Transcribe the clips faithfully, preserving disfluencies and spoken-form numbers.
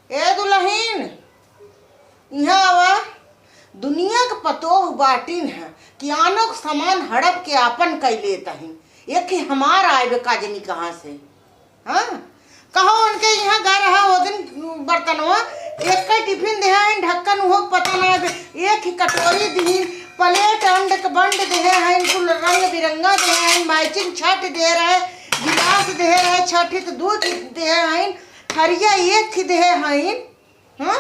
ए दुलहिन, इहाँ आवा। दुनिया के पतोह बाटिन है कि आनो के सामान हड़प के आपन कइ लेत हिन, एक ही हमार आइबे का जनी कहाँ से। हाँ, कहो उनके इहाँ गए रहा वो दिन बर्तनवा, एक टिफिन देहे हैं, ढक्कन उहो पता ना आइबे, एक ही कटोरी दिहिन, प्लेट अंड के बंड देहे हैं, कुल रंग बिरंगा देहे हैं, मैचिंग छठ दे रहे, गिलास देहे रहे, छठ तो दू चीज देहे हैं, थरिया एक ही देहे हैं। हाँ,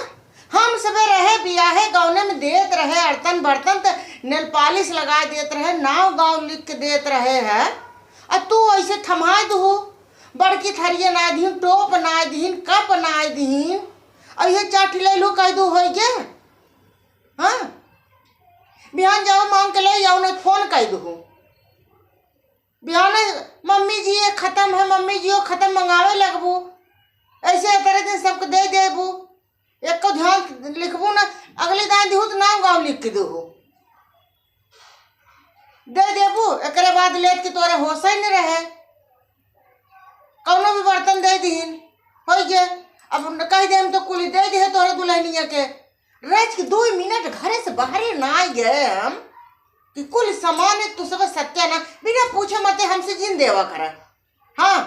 हम सबे रहे बियाहे गौने में देत रहे, अड़तन बर्तन त नेल पालिश लगाइ देत रहे, नाव गाँव लिख के देत रहे है। आ तू ऐसे थमाइ दुहु, बड़की थरिया नाइ दिहिन, टोप नाइ दिहिन, कप नाइ दिहिन, और ये चार ठिलैलू कह दू होई गे। हाँ, बिहान जाओ मांग के ले जाओ, नहीं फोन कह दुहु। बिहान मम्मी जी ये खत्म है, मम्मी जी वो खत्म मंगावे लगबू, ऐसे तरह दिन सबके दे देबू, एको ध्यान लिखबू ना, अगली दान दिहू तो नाम गाँव लिख के देहू, दे देबू, एकरे बाद लेत के तोरे होश ही नहीं रहे, कौनो भी बर्तन दे दिहिन, होई गे। अब न कह दे हम तो कुली दे दे तोरे दुल्हनिया के, रच के दो मिनट घरे से बाहरे ना आइ गए हम कि कुल सामान तू सब सत्यानाश, बिना पूछे मते हमसे जिन देवा करा। हाँ,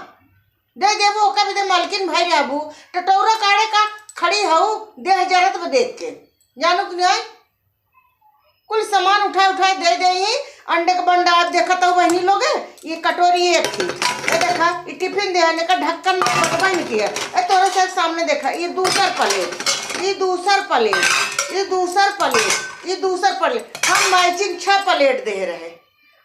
दे देबू, ओका भी दे मालकिन भाई रहबू, टटौरा काढ़े का खड़ी हऊ, देह जरत बा देख के, जानू कि नहीं? कुल सामान उठाए उठाए दे दे ही, अंडे के बंडा आप देखत हो बहनी लोग, ये कटोरी एक थी, ये देखा, ये टिफिन दे, ने का ढक्कन में बंद बन किया, ए तोरे से सामने देखा, ये दूसर प्लेट, ये दूसर प्लेट, ये दूसर प्लेट, ये दूसर प्लेट, हम मैचिंग छह प्लेट दे रहे,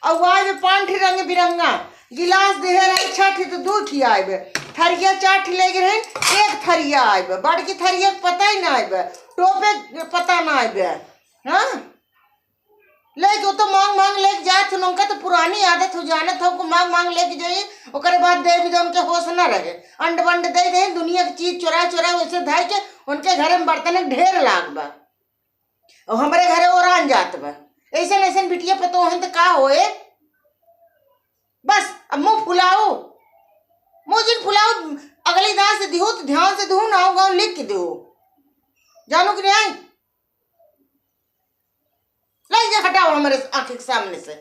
और वाई में पाँच ठी रंग बिरंगा गिलास देहे रहे, छह ठी तो दू ठी आइबे, थरिया चार ठी लेगे रहे, एक थरिया आइबे, बड़की थरिया के पता ही ना आइबे, टोपे के पता ना आइबे। हाँ, लेके वो तो मांग मांग लेके जात हूँ, उनका तो पुरानी आदत हो, जानत हो को मांग मांग लेके जाई, ओकरे बाद दे भी दे, उनके होश ना रहे, अंड बंड दे दे, दुनिया के चीज चोरा चोरा वैसे धाई के उनके घरे में बर्तन के ढेर लाग बा। और हमरे घरे ओरान जात बा। ऐसन ऐसन बिटिया पतोहन त का होए? बस अब मुंह फुलाओ, मुंह जिन फुलाओ, अगली दान से दिहो तो ध्यान से दिहो, नाव गाँव लिख के दिहो, जानो कि नहीं? ले जा, हटाओ हमरे आँखी के सामने से।